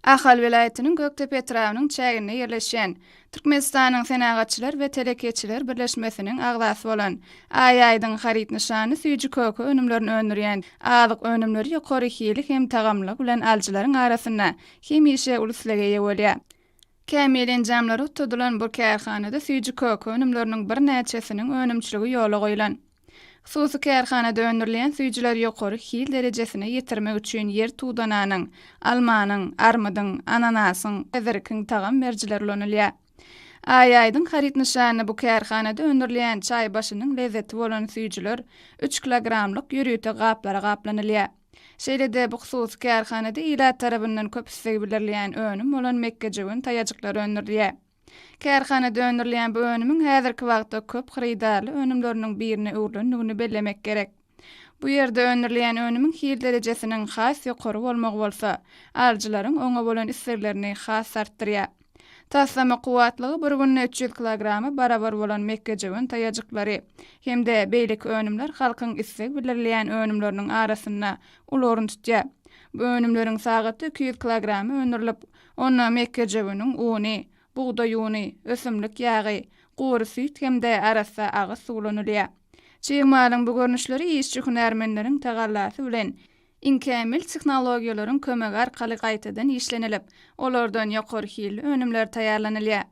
Ahal welaýatynyň Gökdepe etrabynyň çäginde ýerleşýän Türkmenistanyň Senagatçylar we telekeçiler birleşmesiniň agzasy bolan Aý Aýdyň haryt nyşanly süýji-köke önümlerini öndürýän azyk önümleri ýokary hili hem tagamlylygy bilen alyjylaryň arasynda hemişe uly islege eýe bolýar. Kämil enjamlara oturdylan bu kärhanada süýji-köke önümleriniň birnäçesiniň önümçiligi ýola goýlan. Hususy kärhanada öndürilýän süýjüleri ýokary hil derejesine ýetirmek üçin ýer tudananyň, almanyň, armydyň, ananasyň, zirkiň tagam berijileri ulanylýar. Aý Aýdyň haryt nyşanly bu kärhanada öndürilýän çaý başynyň lezzeti bolan süýjüler üç kilogramlyk ýörite gaplara gaplanylýar. Şeýle-de bu hususy kärhanada ilat tarapyndan köp isleg bildirilýän önüm bolan mekgejöwen taýajyklary öndürilýär. Kärhanada öndürilýän bu önümiň häzirki wagtda köp hyrydarly önümleriniň birine öwrülendigini bellemek gerek. Bu ýerde öndürilýän önümiň hil derejesiniň has ýokary bolmagy bolsa, alyjylaryň oňa bolan isleglerini has artdyrýar. Taslama kuwwatlygy bir günde 300 kilograma barabar bolan mekgejöwen taýajyklary hem-de beýleki önümler halkyň isleg bildirilýän önümleriniň arasynda uly orun tutýar. Bu önümleriň sagatda 200 kilogramy öndürilip, Onda mekgejöweniň uny, bugdaý uny, ösümlik ýagy, gury süýt hem-de arassa agyz suwy ulanylýar. Çig malyň bu görnüşleri işçi-hünärmenleriň tagallasy bilen iň kämil tehnologiýalaryň kömegi arkaly gaýtadan işlenilip, olardan ýokary hilli önümler taýýarlanylýar.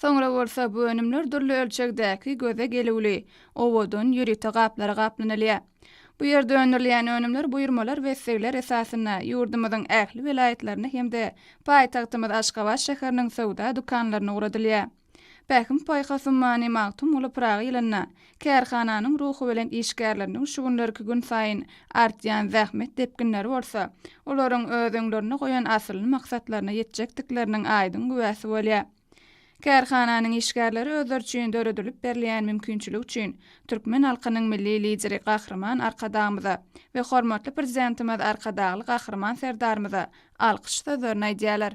Soňra bolsa bu önümler dürli ölçegdäki göze gelüwli, owadan ýörite gaplara gaplanylýar. Bu ýerde öndürilýän önümler buýurmalar we islegler esasynda ýurdumyzyň ähli welaýatlaryna hem-de paýtagtymyz Aşgabat şäheriniň söwda dükanlaryna ugradylýar. Pähim-paýhas ummany Magtymguly Pyragy ýylynda kärhananyň ruhubelent işgärleriniň şu günlerki günsaýyn artýan zähmet depginleri bolsa, olaryň öz öňlerinde goýan asylly maksatlaryna ýetjekdikleriniň aýdyň güwäsi bolýar. Kärhananyň işgärleri özleri üçin döredilip berilýän mümkinçilik üçin türkmen halkynyň Milli Lideri Gahryman Arkadagymyza we hormatly Prezidentimiz Arkadagly Gahryman Serdarymyza alkyş sözlerini aýdýarlar.